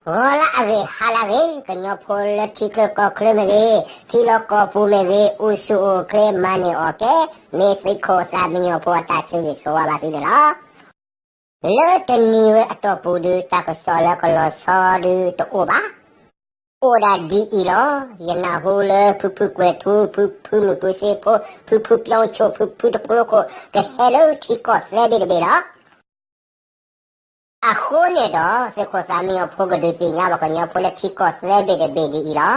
ဂီၤလၢအဂ့ၤ ဟါလၢအဂ့ၤ, ကညီဖိလၢထံချၢကီၢ်ချၢမ့ၢ်ဂ့ၤ, ထံလီၢ်ကီၢ်ပူၤမ့ၢ်ဂ့ၤ, အိၣ်ဆူၣ်အိၣ်ချ့မၤန့ၢ်အီၣ်ကဲ, မ့ၢ်သုးခိၣ်သးမံညီၤဖိအတၢ်ဆၢဂ့ၤဆၢဝါဘၣ်သုန့ၣ်လီၤ. လၢတနံၤဝဲအတီၢ်ပူၤဒုး တၢ်ကစီၣ်လၢကလီၤဆီဒုးတအိၣ်ဘၣ်. အိၣ်ဒၣ်ဒ်အံၤလီၤ. ယနၢ်ဟူလၢဖုဖုကွဲၤထူ, ဖုဖုမုၢ်တူစ့ဖိ, ဖုဖုပျီဆိ, ဖုဖုတကျိခိၣ် ကဟဲလၢထံကီၢ်သၢဘ့ၣ်တဘ့ၣ်လီၤ. အဃိန့ၣ်ဒီး သုးခိၣ်သးမံညီၤဖိကဒုးသ့ၣ်ညါပှၤကညီဖိလၢထံကီၢ်သၢဘ့ၣ်တဘ့ၣ်ဒ်အံၤလီၤ.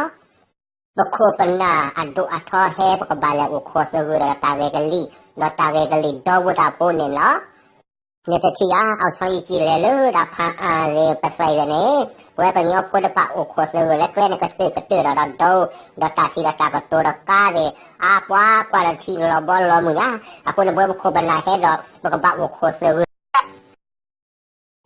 ပခိၣ်ပနၢ်အဒိၣ်အထီဟဲ ပကဘၣ်လဲၤအိၣ်ခိးသဂၢၢ်ဒီးတၢ်ဂဲၤကလံၣ်, ဒီးတၢ်ဂဲၤကလံၣ်ဒီဝဲတၢ်ဖိန့ၣ်လီၤ. နတထံၣ်ဧါ, အီၣ်ဆီယံကံလဲၤလၢဒၣ်ဖးအါရ့ပသဲးဝဲန့ၣ်, ပဝဲကညီဖိတဘၣ်အိၣ်ခိးသဂၢၢ်လၢကျဲန့ၣ် ကတၢၢ်ကတၢၢ်ဒီးဒီဒိ, ဒီးတၢ်ထံၣ်ဒီးတၢ်ကတိၤဒီးကါသ့ၣ်, အါပှၤကွၢ်ဒီးထံၣ်လီၤဘီလီၤမုၢ်ညါ, အဃိန့ၣ် ပဝဲပခိၣ်ပနၢ်ဟဲဒီး ပကဘၣ်အိၣ်ခိးသဂၢၢ်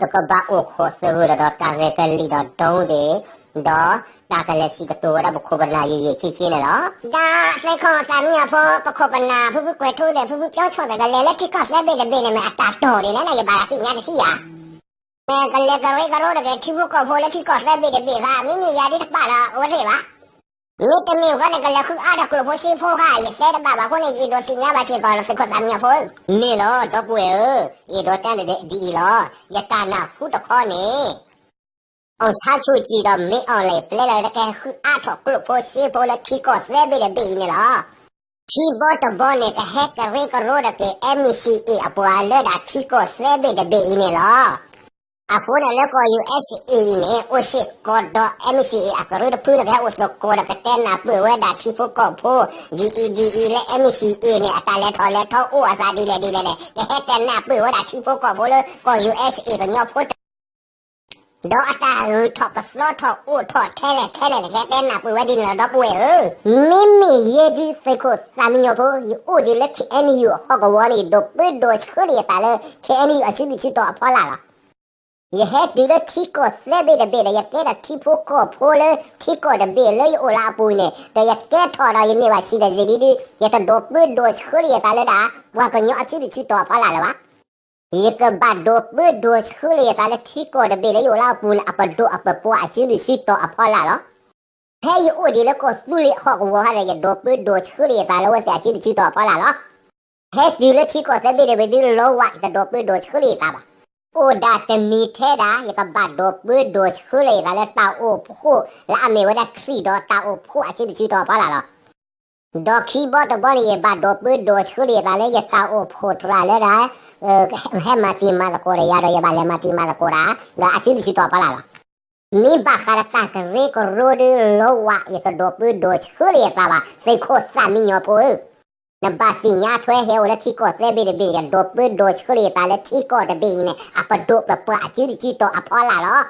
ပကဘၣ်အိၣ်ခိးသဂၢၢ်ဒီးဒီးတၢ်ဂဲၤကလံၣ်ဒီးဒိသ့ၣ်, ဒီးတၢ်ကလဲၤစံးကတိၤဝဲဒၣ်ပခိၣ်ပနၢ်ယံာ်ယံာ်ဆ့ဆ့န့ၣ်လီၤ. ဒီးသုးခိၣ်သးမံညီၤဖိ ပခိၣ်ပနၢ် ဖုဖုကွဲၤထူသ့ၣ် ဖုဖုပျီဆိသ့ၣ် ကလဲၤလၢထံကီၢ်သၢဘ့ၣ်တဘ့ၣ်န့ၣ် မ့ၢ်အတၢ်တီၢ်ဒ်လဲၣ်န့ၣ် ယဘၣ်သ့ၣ်ညါတထံၣ်ဧါ. မ့ၢ်ကလဲၤကရၢကရိတဂ့ၤ ထံဖိကီၢ်ဖိလၢထံကီၢ်သၢဘ့ၣ်တဘ့ၣ်ဧါ, မ့မ့ၢ်ယၤဒ်တပာ်ဒီးအဝဲသ့ၣ်ဘၣ်. မ့တမ့ၢ်ဃီန့ၣ် ကလဲၤဃုအါထီၣ်ကျိၣ်ဖိစ့ဖိခါ ယတဲတဘၣ်ဘၣ်အဃိန့ၣ် ယအဲၣ်ဒိးသ့ၣ်ညါဘၣ်စ့ၢ်ကီး သုးခိၣ်သးမံညီၤဖိ. န့ၣ်လီၤ ဒီပုၢ်ဝဲၢ်ဧၢ, ယအဲၣ်ဒိးတဲဒ်အံၤလီၤ. ယတၢ်နၢ်ဟူတခီန့ၣ် အောင်ဆန်းစုကြည်ဒီး မင်းအောင်လှိုင် ပျဲလၢကဟဲဃုအါထီၣ်ကျိၣ်ဖိစ့ဖိလၢထံကီၢ်သၢဘ့ၣ်တဘ့ၣ်အံၤန့ၣ်လီၤ. ခံဘီတဘီန့ၣ် ကဟဲကရၢကရိတက့ၢ် NCA အပှၤလၢဒၣ်ထံကီၢ်သၢဘ့ၣ်တဘ့ၣ်အံၤန့ၣ်လီၤ. အဃိန့ၣ်လၢကီၢ် ယူၣ်အ့စ့ၣ်အံၤန့ၣ် အိၣ်စ့ၢ်ကီးဒီး NCA အကရၢတဖုန့ၣ် ကဟဲအိၣ်သကိးဒီး ကတဲနၢ်ပၢၢ်ဝဲဒၣ်ထံဖိကီၢ်ဖိ ဒ်အံၤဒ်အံၤလၢ NCA န့ၣ် အတၢ်လဲၤထီၣ်လဲၤထီအိၣ်အသးဒ်လဲၣ်ဒ်လဲၣ်န့ၣ် ကဟဲတဲနၢ်ပၢၢ်ဝဲဒၣ်ထံဖိကီၢ်ဖိလၢကီၢ် ယူၣ်အ့စ့ၣ်အံၤ ကညီဖိတ ဒီးအတၢ်ဂုၤထီၣ်ပသီထီၣ်အိၣ်ထီၣ်ထဲလဲၣ်ထဲလဲၣ်န့ၣ် ကဟဲတဲနၢ်ပၢၢ်ဝဲဒ်န့ၣ်လီၤ ဒီပုၢ်ဝဲၢ်ဧၢ. မ့မ့ၢ်ယဲဒ်သုးခိၣ်သးမံညီၤဖိ ယအိၣ်ဒံးလၢ KNU အဟီၣ်ကဝီၤန့ၣ် ယဒိးပၢဒိးဆှၢလီၤယသးလၢ KNU အစုဒုၣ်စုတီၤအဖီလာ်လီၤ. ယဟဲတုၤလၢထံကီၢ်သၢဘ့ၣ်တဘ့ၣ်ဒီး ယကဲဒီးထံဖိကီၢ်ဖိလၢထံကီၢ်တဘ့ၣ်လၢယအိၣ်လၢအပူၤန့ၣ် ဒီးယကဲထီၣ်ဒီးယန့ၢ်ဘၣ် citizenship ဒ် ယတဒိးပၢဒိးဆှၢလီၤယသးလၢဒၣ် ပှၤကညီအစုဒုၣ်စုတီၤအဖီလာ်လၢၤဘၣ်. ယကဘၣ်ဒိးပၢဒိးဆှၢလီၤယသးလၢထံကီၢ်တဘ့ၣ်လၢယအိၣ်လၢအပူၤန့ၣ် အပဒိၣ်အပပှၢ်အစုဒုၣ်စုတီၤအဖီလာ်လီၤ. ဖဲယအိၣ်ဒံးလၢကီၢ်သူလ့ၤဟီၣ်ကဝီၤခါဒီး ယဒိးပၢဒိးဆှၢလီၤယသးလၢအဝဲသ့ၣ်အစုဒုၣ်စုတီၤအဖီလာ်လီၤ. ဟဲတုၤလၢထံကီၢ်သၢဘ့ၣ်တဘ့ၣ်ဒုးလီၤဝး ယတဒိးပၢဒိးဆှၢလီၤယသးဘၣ်. အိၣ်ဒၣ်တမံၤထဲဒၣ် ယကဘၣ်ဒိးပၢဒိးဆှၢလီၤယသးလၢတၢ်အိၣ်ဖှိၣ်လၢအမ့ၢ်ဝဲဒၣ်ခရံာ်ဒီးတၢ်အိၣ်ဖှိၣ်အစုဒုၣ်စုတီၤအဖီလာ်လီၤ. ဒီးခံဘီတဘီန့ၣ် ယဘၣ်ဒိးပၢဒိးဆှၢလီၤယသးလၢယတၢ်အိၣ်ဖှိၣ်သရၣ်လၢဒၣ် ဟဲမၤတံၤမၤသကိးဒီးယၤဒီး ယဘၣ်လဲၤမၤတံၤမၤသကိးဒၣ် ဒီးအစုဒုၣ်စုတီၤအဖီလာ်လီၤ. မ့ၢ်ဘၣ်ဃးဒီးတၢ်ကရၢကရိဒုးလီၤဝး ယတဒိးပၢဒိးဆှၢလီၤယသးဘၣ် သုးခိၣ်သးမံညီၤဖိဧၢ. နဘၣ်သ့ၣ်ညါထွဲဟဲအိၣ်လၢထံကီၢ်သၢဘ့ၣ်တဘ့ၣ် ယဒိးပၢဒိးဆှၢလီၤယသးလၢထံကီၢ်တဘ့ၣ်အံၤန့ၣ် အပဒိၣ်ပပှၢ်အစုဒုၣ်စုတီၤအဖီလာ်လီၤ.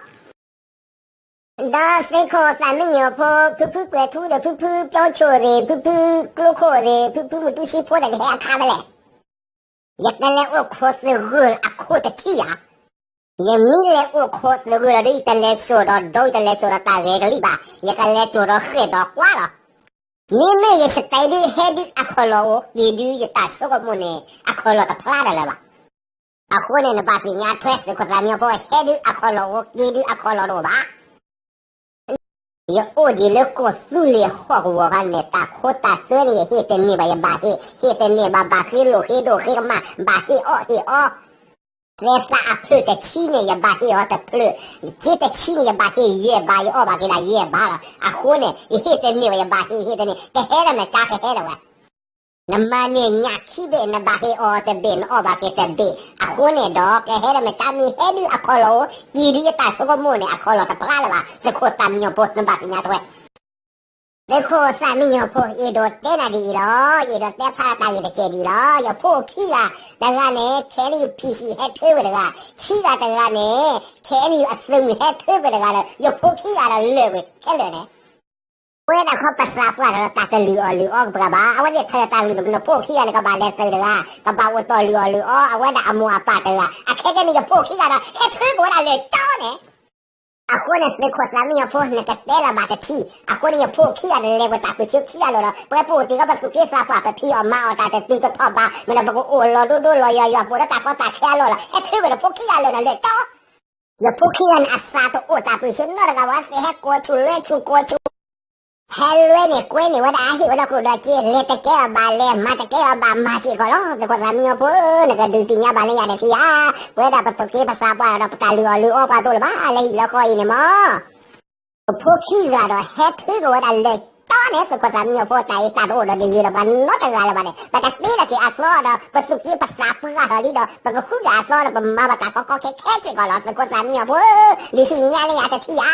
ဒီးသုးခိၣ်သးမံညီၤဖိ ဖုဖုကွဲၤထူဒီး ဖုဖုပျီဆိၣ်သ့ၣ် ဖုဖုကျိခိၣ်သ့ၣ် ဖုဖုမုၢ်တူစ့ဖိသ့ၣ် ကဟဲအခါဖဲလဲၣ်. ယကလဲၤအိၣ်ခိးသဂၢၢ်အခိၣ်တထံၣ်ဧါ. ယမ့ၢ်လဲၤအိၣ်ခိးသဂၢၢ်လီၤဒီး ယတလဲၤစိာ်ဒီးဒိ ယတလဲၤစိာ်ဒီးတၢ်ဂဲၤကလံၣ်ဘၣ်, ယကလဲၤစိာ်ဒီးဃဲၣ်ဒီးကွါလီၤ. မ့မ့ၢ်ယစတဲဒုးဟဲဒုးအခီၣ်လီၢ်အိၣ် က့ၤဒုးယတၢ်ဆိကမိၣ်န့ၣ် အခီၣ်လီၢ်တဖျါဒီးလၢၤဘၣ်. အဃိန့ၣ် နဘၣ်သ့ၣ်ညါထွဲသုးခိၣ်သးမံညီၤဖိ ဟဲဒုးအခီၣ်လီၢ်အိၣ် က့ၤဒုးအခီၣ်လီၢ်တအိၣ်ဘၣ်. ယအိၣ်ဒံးလၢကီၢ်သူလ့ၤဟီၣ်ကဝီၤခါန့ၣ် တၢ်ခိတၢ်သွဲန့ၣ် ယဟ့ၣ်တန့ၢ်ဘၣ် ယဘၣ်ဟ့ၣ်, ဟ့ၣ်တန့ၢ်ဘၣ် ဘၣ်ဃ့လိာ်ဃ့ဒိၣ်ဃ့ကမၣ် ဘၣ်ဟ့ၣ်အီၣ်ဟ့ၣ်အီ, သဲသးအဖျၢၣ်တဆံန့ၣ် ယဘၣ်ဟ့ၣ်အီၤတဖျၢၣ်, က့တဆံန့ၣ် ယဘၣ်ဟ့ၣ်ယဲၢ်ဘး ယအီၣ်ဘၣ်က့ၤဒၣ်ယဲၢ်ဘးလီၤ. အဃိန့ၣ် ယဟ့ၣ်တန့ၢ်ဘၣ် ယဘၣ်ဟ့ၣ် ဟ့ၣ်တန့ၢ် ကဟဲဒီးမတၤကဟဲဒီးဝဲ နမၤန့ၢ်ညၣ်ခံဘ့ၣ် နဘၣ်ဟ့ၣ်အီၤတဘ့ၣ် နအီၣ်ဘၣ်က့ၤတဘ့ၣ်. အဃိန့ၣ်ဒီး ကဟဲဒီးမတၤမ့ၢ်ဟဲဒုးအခီၣ်လီၢ်အိၣ် က့ၤဒုးယတၢ်ဆိကမိၣ်န့ၣ် အခီၣ်လီၢ်တဖျါလၢၤဘၣ်. သုးခိၣ်သးမံညီၤဖိ နဘၣ်သ့ၣ်ညါထွဲ သုးခိၣ်သးမံညီၤဖိ ယအဲၣ်ဒိးတဲနၤဒ်အံၤလီၤ. ယအဲၣ်ဒိးတဲဖျါတၢ်ယတကဲးဒ်အံၤလီၤ. ယဖိခံဂၤတဂၤန့ၣ် ခဲအံၤ PC ဟဲထၢဝဲတဂၤ, ခံဂၤတဂၤန့ၣ် ခဲအံၤ အသုးမုၢ်ဟဲထၢဝဲတဂၤဒီး ယဖိခံဂၤဒီးလၢာ်ကွံာ်ခဲလၢာ်န့ၣ် ပဝဲဒၣ်ခီပသးပှၢ်ဒီးတၢ်တလုၢ်အီၣ်လုၢ်အီပှၤဘၣ်. အဝဲသ့ၣ်ထဲတၢ်ဂ့ၢ် နဖိခံဂၤန့ၣ် ကဘၣ်လဲၤသုးတဂၤ, ကဘၣ်အိၣ်တီၢ်လုၢ်အီၣ်လုၢ်အီ အဝဲဒၣ်အမိၢ်အပၢ်တဂၤ, အခဲကနံၣ် ယဖိခံဂၤဒီး ဟဲထၢက့ၤဝဲဒၣ်လၢာ်ကၠီန့ၣ်. အဃိန့ၣ် သုးခိၣ်သးမံညီၤဖိ နကတဲလီၤဘၣ်တထံၣ်. အဃိန့ၣ် ယဖိခံဂၤန့ၣ် လဲၤပတၢ်ပၢၢ်ဆၢခံဂၤလိၤဒီး ပဝဲပအိၣ်တ့ၢ်ကီးပသူၣ်က့သးပှၢ် ပဖံးအီၣ်မၤအီၣ်တၢ်တတုၤတထီၣ်ဘး, မ့ၢ်ဒီးပကအိၣ်လီၤဒိဒိလီၤယွၤယွၤ ပအိၣ်ဒီးတၢ်ကီတၢ်ခဲအလီၢ်လီၤ. ဟဲထၢက့ၤဒီးဖိခံဂၤလၢာ်န့ၣ်လၢာ်ကၠီ ယဖိခံဂၤန့ၣ် အသးတအိၣ်သးပ့ၤဆ့နီတဂၤဘၣ်, သ့ၣ်ဟဲကိးဆူၣ်လွဲဆူၣ်ကိးဆူၣ်, ဟဲလွဲန့ၣ်ကွဲန့ၣ်ဝဲဒၣ် ဟ့ၣ်ဝဲဒၣ်ကျိၣ်ဒီးစ့, လဲၤတကဲအီၤဘၣ်လဲၤ, မၤတကဲအီၤဘၣ်မၤ, စ့ၢ်ကီးလီၤ. သုးခိၣ်သးမံညီဖိ, နကဒုးသ့ၣ်ညါဘၣ်လၢယၤတထံၣ်ဧါ, ပဝဲဒၣ်ပသူၣ်က့ပသးပှၢ်ဒီး ပတၢ်လုၢ်အီၣ်လုၢ်အီပှၤတအိၣ်လၢၤဘၣ် လၢဟံၣ်လၢဃီအံၤန့ၣ်မၢ်. ပဖိခံဂၤဒီးဟဲထုကဝဲဒၣ်လဲၤတီန့ၣ် သုးခိၣ်သးမံညီဖိ တၢ်အံၤတၢ်တအိၣ်ဒီးတယုၢ်ဒီးပှၤနီတဂၤလၢၤဘၣ်န့ၣ်, ပကတ့ထီၣ်က့ၤအသီဒီး ပသူၣ်က့ပသးပှၢ်ထီၣ်လံဒီး ပကဃုက့ၤအသီဒီး ပမၤဘၣ်တၢ်ကီကီခဲခဲစ့ၢ်ကီးလီၤ သုးခိၣ်သးမံညီဖိ, ဒုးသ့ၣ်ညါလၢယၤတထံၣ်ဧါ.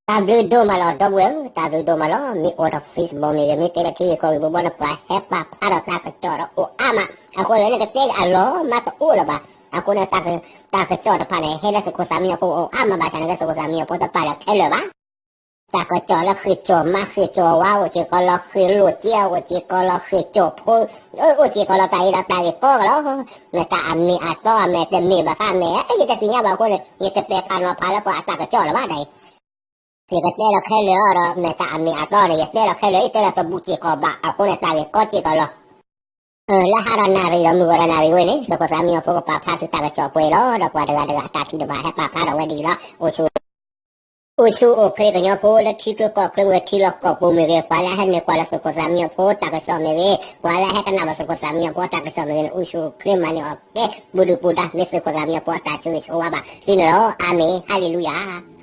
တၢ်ဘျုးဒိၣ်မးလီၤ ဒီပုၢ်ဝဲၢ်ဧၢ, တၢ်ဘျုးဒိၣ်မးလီၤ. မ့ၢ်အိၣ်ဒီး Facebook မ့ၢ်ဂ့ၤ, မ့ၢ်တဲလၢထံဂ့ၢ်ကီၢ်ဂ့ၢ် ဘိဘိန့ၣ် ပှၤဟဲပာ်ဖျါထီၣ်တၢ်ကစီၣ်ဒီးအိၣ်အါမး, အဃိန့ၣ် နကတဲအလီၢ်မးတအိၣ်လၢၤဘၣ်. အဃိန့ၣ် တၢ်ကစီၣ်တဖၣ်န့ၣ် ဟဲလၢသုးခိၣ်သးမံညီဖိအိၣ်အါမးဘၣ်ဆၣ်န့ၣ် သုးခိၣ်သးမံညီဖိတပာ်လၢခဲလၢာ်ဘၣ်. တၢ်ကစီၣ်လၢဃ့ၢ်ကၠီၣ်မါဃ့ၢ်ကၠီၣ်ဝါအိၣ်စ့ၢ်ကီးလီၤ, ဃ့ၢ်လိာ်ကဲအိၣ်စ့ၢ်ကီးလီၤ, ဃ့ၢ်ကၠီၣ်ဖိ အိၣ်စ့ၢ်ကီးလီၤ, တၢ်အံၤဒီးတၢ်ဂ့ၢ်ကီကလီၤ. မ့ၢ်တၢ်အမ့ၢ်အတီအမဲာ်တမ့ၢ်ဘၣ်ဃးမဲာ် ယတသ့ၣ်ညါဘၣ်အဃိန့ၣ် ယတပဲာ်ဖးနီၤဖးလၢပှၤအတၢ်ကစီၣ်လၢၤဘၣ်ဒ်အံၤ. ယကတဲလီၤခဲလၢာ်အီၤဒီး မ့ၢ်တၢ်အမ့ၢ်အတီန့ၣ် ယတဲလီၤခဲလၢာ် ယတဲလီၤတဘူးစ့ၢ်ကီးဘၣ် အဃိန့ၣ် တၢ်ဂ့ၢ်ကီစ့ၢ်ကီးလီၤ. လၢဟါဒီးနၣ်ရံၣ်ဒီးမုၢ်ဂီၤဒီးနၣ်ရံၣ်ဝဲန့ၣ် သုးခိၣ်သးမံညီဖိကပာ်ဖျါသုတၢ်ကစီၣ်ပှဲၤလီၤ. ဒီးပှၤတဂၤတဂၤအတၢ်ထံၣ်တဘၣ်ဟဲပာ်ဖျါထီၣ်ဝဲဒ်အံၤလီၤ. အိၣ်ဆူၣ်အိၣ်ချ့ကညီဖိလၢထံချၢကီၢ်ချၢ မ့ၢ်ဂ့ၤထံလီၢ်ကီၢ်ပူၤမ့ၢ်ဂ့ၤ, ပှၤလၢဟဲနုာ်ကွၢ်လၢသုးခိၣ်သးမံညီဖိတၢ်ကစီၣ်မ့ၢ်ဂ့ၤ, ပှၤလၢဟဲကနၣ်ဘၣ်သုးခိၣ်သးမံညီဖိတၢ်ကစီၣ်မ့ၢ်ဂ့ၤန့ၣ် အိၣ်ဆူၣ်အိၣ်ချ့မၤန့ၢ်အီၤကဲ ပူၤဒုၣ်ပူၤဒါ မ့ၢ်သုးခိၣ်သးမံညီဖိအတၢ်ဆိၣ်ဂ့ၤဆိၣ်ဝါဘၣ်သုန့ၣ်လီၤ. အၤမ့ၣ်, ဟါလ့လူယၤ.